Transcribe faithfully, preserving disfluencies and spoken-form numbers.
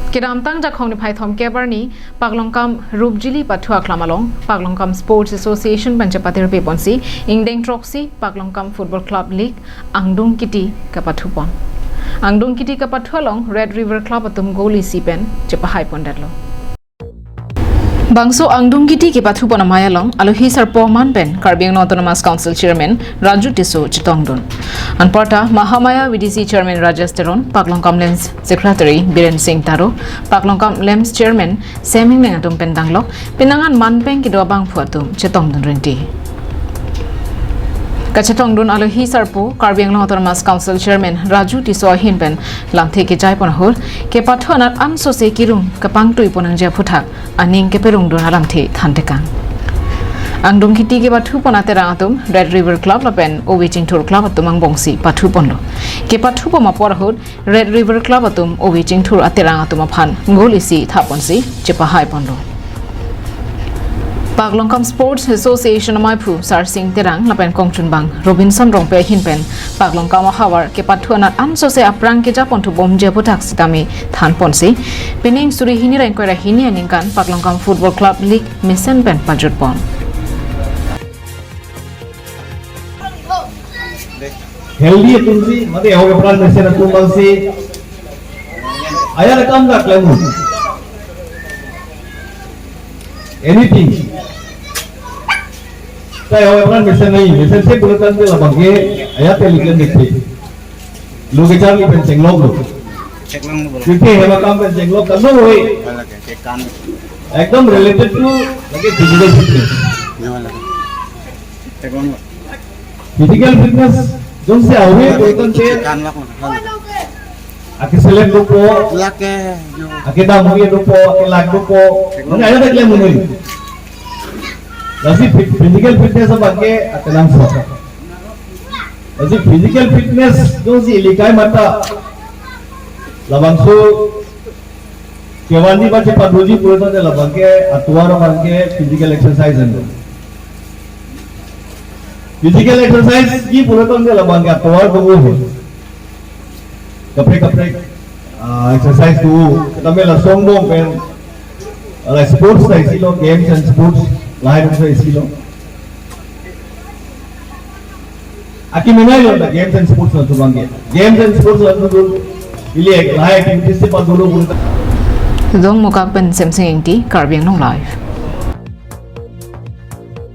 Kedamtang Jakhong niphai thomkep arni Paklongkam Rupjili Pathu Aklam along Paklongkam Sports Association pen chepatirpi ponsi ingdeng throksi Paklongkam Football Club League angdung kiti kapathu pon. Angdung kiti kapathu along Red River Club atum goal isi pen chepahai pondetlo. Bangso angdung kiti kepathu pon amei along alohi sarpo aman pen Karbi Anglong Autonomous Council Chairman Raju Tisso chetongdun. Anparta Mahamaya V D C Chairman Rajesh Teron, Paklongkam LAMPS Secretary Biren Singh Taro, Paklongkam LAMPS Chairman Sam Engleng atum pen danglok, penang an manpeng kedo abangphu atum chetongdun rinti. Kachetongdun alohi sarpo Karbi Anglong Autonomous Council Chairman Raju Tisso ahin pen lamthe kejai pon ahut, kepathu anat ansose kirung kapangtui pon nangji aphuthak aning keperungdun alamthe thantekang. Angdung kiti kepathu pon aterang atum Red River Club lapen Ove Chingthur Club atum angbongsi pathu ponlo. Kepathu pon apor ahut Red River Club atum Ove Chingthur aterang atum aphan goal isi thap ponsi chepahai ponlo. Paklongkam Sports Association amaiphu Sarsing Terang lapen kongchunbang Robinson Rongpi ahin pen Paklongkam ahavar kepathu anat ansose aphrang keja ponthu bomji aphuthak sitame than ponsi, pining suri hini ra ingkoi ra hini aningkan Paklongkam Football Club League mesen pen pajut pon. Healthy atumsi, mate ahok apran mesen atum bangsi. Aya rekam dak lemu. Anything. Tei ahok apran mesen nai, mesen se pulutan ke labang ke, aya telik lem dikti. Lo kecharli pen chenglok lo. Cheklong lo. Kiti hema kam pen chenglok kan lo hoi. Wala ke, ke kan. Ekdom related to lagi physical fitness. Wala ke. Cheklong lo. Physical fitness jongsi awe pulutan ke. Kan lak lo. Ake selek dopo, Lak ke, yo. Ake dam ke dopo, ake lak dopo. Mane aya dak lem munoi. Lasi phy-, physical fitness abang ke ake nangso. Lasi physical fitness jongsi ilikai mata labangso kevan di bache paduji pulutan ke labang ke atovar abang ke physical exercise ando. Physical exercise ji pulutan ke labang ke atovar do ho. Kaprek kaprek, ah, exercise do. Kami lason do pen, ah, sports ta isi lo, games and sports, lahai do isi lo. Aki menai lo na games and sports na tubang ke. Games and sports na tu ili lahai activities si padolo pulutan. Dongmukak pen Semsing Ingti, Karbi Anglong Live.